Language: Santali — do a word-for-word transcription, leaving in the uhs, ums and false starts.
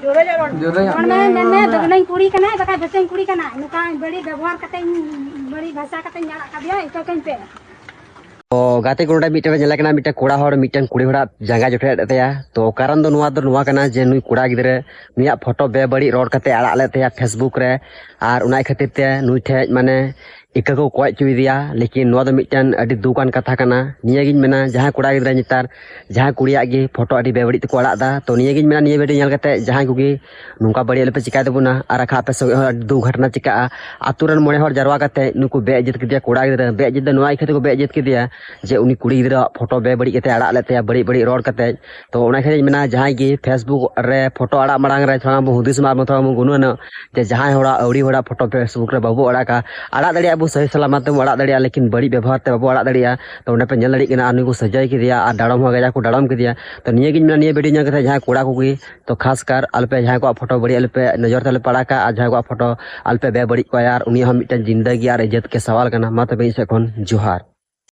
ᱡᱳᱨᱮ ᱧᱚᱜ ᱨᱚᱲ ᱢᱮ᱾ ᱨᱚᱲ ᱢᱮ, ᱢᱮᱱ ᱢᱮ, ᱫᱚᱜᱽᱱᱟᱧ ᱠᱩᱲᱤ ᱠᱟᱱᱟᱭ, ᱵᱟᱠᱷᱟᱡ ᱵᱮᱥᱟᱧ ᱠᱩᱲᱤ ᱠᱟᱱᱟ᱾ ᱱᱚᱝᱠᱟ ᱵᱟᱹᱲᱤᱡ ᱵᱮᱵᱚᱦᱟᱨ ᱠᱟᱛᱮᱧ, ᱵᱟᱹᱲᱤᱡ ᱵᱷᱟᱥᱟ ᱠᱟᱛᱮᱧ ᱟᱲᱟᱜ ᱠᱟᱫᱮᱭᱟ, ᱤᱠᱟᱹ ᱠᱟᱹᱧ ᱯᱮ᱾ ᱛᱚ ᱜᱟᱛᱮ ᱠᱚ, ᱱᱚᱰᱮ ᱢᱤᱫᱴᱮᱱ ᱧᱮᱞᱮ ᱠᱟᱱᱟ, ᱢᱤᱫᱴᱮᱱ ᱠᱚᱲᱟ ᱦᱚᱲ ᱢᱤᱫᱴᱮᱱ ᱠᱩᱲᱤ ᱦᱚᱲᱟᱜ ᱡᱟᱸᱜᱟ ᱡᱚᱴᱮᱫ ᱮᱫ ᱛᱟᱭᱟ᱾ ᱛᱚ ᱠᱟᱨᱚᱱ ᱫᱚ ᱱᱚᱣᱟ ᱫᱚ ᱱᱚᱣᱟ ᱠᱟᱱᱟ ᱡᱮ ᱱᱩᱭ ᱠᱚᱲᱟ ᱜᱤᱫᱽᱨᱟᱹ ᱱᱩᱭᱟᱜ ᱯᱷᱳᱴᱳ ᱵᱮᱵᱟᱹᱲᱤᱡ ᱨᱚᱲ ᱠᱟᱛᱮ ᱟᱲᱟᱜ ᱞᱮᱫ ᱛᱟᱭᱟ Facebook ᱨᱮ, ᱟᱨ ᱚᱱᱟ ᱠᱷᱟᱹᱛᱤᱨ ᱛᱮ ᱱᱩᱭ ᱴᱷᱮᱡ ᱢᱟᱱᱮ ᱤᱠᱟᱹ ᱠᱚ ᱠᱚᱭ ᱦᱚᱪᱚᱭᱮᱫᱮᱭᱟ᱾ ᱞᱮᱠᱤᱱ ᱱᱚᱣᱟ ᱫᱚ ᱢᱤᱫᱴᱮᱱ ᱟᱹᱰᱤ ᱫᱩᱠᱟᱱ ᱠᱟᱛᱷᱟ ᱠᱟᱱᱟ᱾ ᱱᱤᱭᱟᱹᱜᱤᱧ ᱢᱮᱱᱟ, ᱡᱟᱦᱟᱸᱭ ᱠᱚᱲᱟ ᱜᱤᱫᱽᱨᱟᱹ ᱱᱮᱛᱟᱨ ᱡᱟᱦᱟᱸᱭ ᱠᱩᱲᱤᱭᱟᱜ ᱜᱮ ᱯᱷᱳᱴᱳ ᱟᱹᱰᱤ ᱵᱮᱵᱟᱹᱲᱤᱡ ᱛᱮᱠᱚ ᱟᱲᱟᱜ ᱮᱫᱟ, ᱛᱚ ᱱᱤᱭᱟᱹᱜᱤᱧ ᱢᱮᱱᱟ, ᱱᱤᱭᱟᱹ ᱵᱷᱤᱰᱤᱭᱳ ᱧᱮᱞ ᱠᱟᱛᱮ ᱡᱟᱦᱟᱸᱭ ᱠᱚᱜᱮ ᱱᱚᱝᱠᱟ ᱵᱟᱹᱲᱤᱡ ᱟᱞᱚᱯᱮ ᱪᱤᱠᱟᱭ ᱛᱟᱵᱚᱱᱟ᱾ ᱟᱨ ᱟᱠᱷᱟ ᱟᱯᱮ ᱥᱚᱸᱜᱮ ᱦᱚᱸ ᱟᱹᱰᱤ ᱫᱩᱨᱜᱷᱚᱴᱚᱱᱟ ᱪᱤᱠᱟᱜᱼᱟ᱾ ᱟᱛᱳ ᱨᱮᱱ ᱢᱚᱬᱮ ᱦᱚᱲ ᱡᱟᱨᱣᱟ ᱠᱟᱛᱮ ᱱᱩᱠᱩ ᱵᱮ ᱤᱡᱽᱡᱚᱛ ᱠᱮᱫᱮᱭᱟ ᱠᱚᱲᱟ ᱜᱤᱫᱽᱨᱟᱹ᱾ ᱵᱮ ᱤᱡᱽᱡᱚᱛ ᱫᱚ ᱱᱚᱣᱟ ᱤᱠᱷᱟᱹ ᱛᱮᱠᱚ ᱵᱮ ᱤᱡᱽᱡᱚᱛ ᱠᱮᱫᱮᱭᱟ ᱡᱮ ᱩᱱᱤ ᱠᱩᱲᱤ ᱜᱤᱫᱽᱨᱟᱹᱣᱟᱜ ᱯᱷᱳᱴᱳ ᱵᱮᱵᱟᱹᱲᱤᱡ ᱠᱟᱛᱮ ᱟᱲᱟᱜ ᱞᱮᱫ ᱛᱟᱭᱟ, ᱵᱟᱹᱲᱤᱡ ᱵᱟᱹᱲᱤᱡ ᱨᱚᱲ ᱠᱟᱛᱮ᱾ ᱛᱚ ᱚᱱᱟ ᱠᱷᱟᱹᱛᱤᱨ ᱤᱧ ᱢᱮᱱᱟ, ᱡᱟᱦᱟᱸᱭ ᱜᱮ Facebook ᱨᱮ ᱯᱷᱳᱴᱳ ᱟᱲᱟᱜ ᱢᱟᱲᱟᱝ ᱨᱮ ᱛᱷᱚᱲᱟ ᱵᱚᱱ ᱦᱩᱫᱤᱥ ᱢᱟ, ᱟᱨ ᱵᱚᱱ ᱛᱷᱚᱲᱟ ᱵᱚᱱ ᱜᱩᱱᱟᱹᱱᱚᱜ ᱡᱮ ᱡᱟᱦᱟᱸᱭ ᱦᱚᱲᱟᱜ ᱟᱹᱣᱲᱤ ᱦᱚᱲᱟᱜ ᱯᱷᱳᱴᱳ Facebook ᱨᱮ ᱵᱟᱵᱚ ᱟᱲᱟᱜᱟ᱾ ᱟᱲᱟᱜ ᱫᱟᱲᱮᱭᱟᱜᱼᱟ ᱵᱚ, ᱥᱟᱹᱦᱤ ᱥᱟᱞᱟᱢᱟᱛ ᱛᱮᱵᱚ ᱟᱲᱟᱜ ᱫᱟᱲᱮᱭᱟᱜᱼᱟ, ᱞᱮᱠᱤᱱ ᱵᱟᱹᱲᱤᱡ ᱵᱮᱵᱚᱦᱟᱨ ᱛᱮ ᱵᱟᱵᱚ ᱟᱲᱟᱜ ᱫᱟᱲᱮᱭᱟᱜᱼᱟ᱾ ᱛᱚ ᱚᱸᱰᱮ ᱯᱮ ᱧᱮᱞ ᱫᱟᱲᱮᱭᱟᱜ ᱠᱟᱱᱟ, ᱟᱨ ᱱᱩᱭ ᱠᱚ ᱥᱟᱡᱟᱭ ᱠᱮᱫᱮᱭᱟ ᱟᱨ ᱰᱟᱲᱚᱢ ᱦᱚᱸ ᱠᱟᱡᱟᱠ ᱠᱚ ᱰᱟᱲᱚᱢ ᱠᱮᱫᱮᱭᱟ᱾ ᱛᱚ ᱱᱤᱭᱟᱹᱜᱤᱧ ᱢᱮᱱᱟ, ᱱᱤᱭᱟᱹ ᱵᱷᱤᱰᱤᱭᱳ ᱧᱮᱞ ᱠᱟᱛᱮ ᱡᱟᱦᱟᱸᱭ ᱠᱚᱲᱟ ᱠᱚᱜᱮ, ᱛᱚ ᱠᱷᱟᱥ ᱠᱟᱨ ᱟᱞᱚᱯᱮ, ᱡᱟᱦᱟᱸᱭ ᱠᱚᱣᱟᱜ ᱯᱷᱳᱴᱳ ᱵᱟᱹᱲᱤᱡ ᱟᱞᱚᱯᱮ ᱱᱚᱡᱚᱨ ᱛᱮ ᱟᱞᱚᱯᱮ ᱯᱟᱲᱟᱜ ᱠᱟᱜᱼᱟ, ᱟᱨ ᱡᱟᱦᱟᱸᱭ ᱠᱚᱣᱟᱜ ᱯᱷᱳᱴᱳ ᱟᱞᱚᱯᱮ ᱵᱮᱵᱟᱹᱲᱤᱡ ᱠᱚᱣᱟ, ᱟᱨ ᱩᱱᱤᱭᱟᱜ ᱦᱚᱸ ᱢᱤᱫᱴᱮᱱ ᱡᱤᱱᱫᱟᱹᱜᱤ ᱟᱨ ᱤᱡᱽᱡᱚᱛ ᱠᱮ ᱥᱟᱣᱟᱞ ᱠᱟᱱᱟ᱾ ᱢᱟ ᱛᱚᱵᱮ ᱤᱧ ᱥᱮᱫ ᱠᱷᱚᱱ ᱡᱚᱦᱟᱨ᱾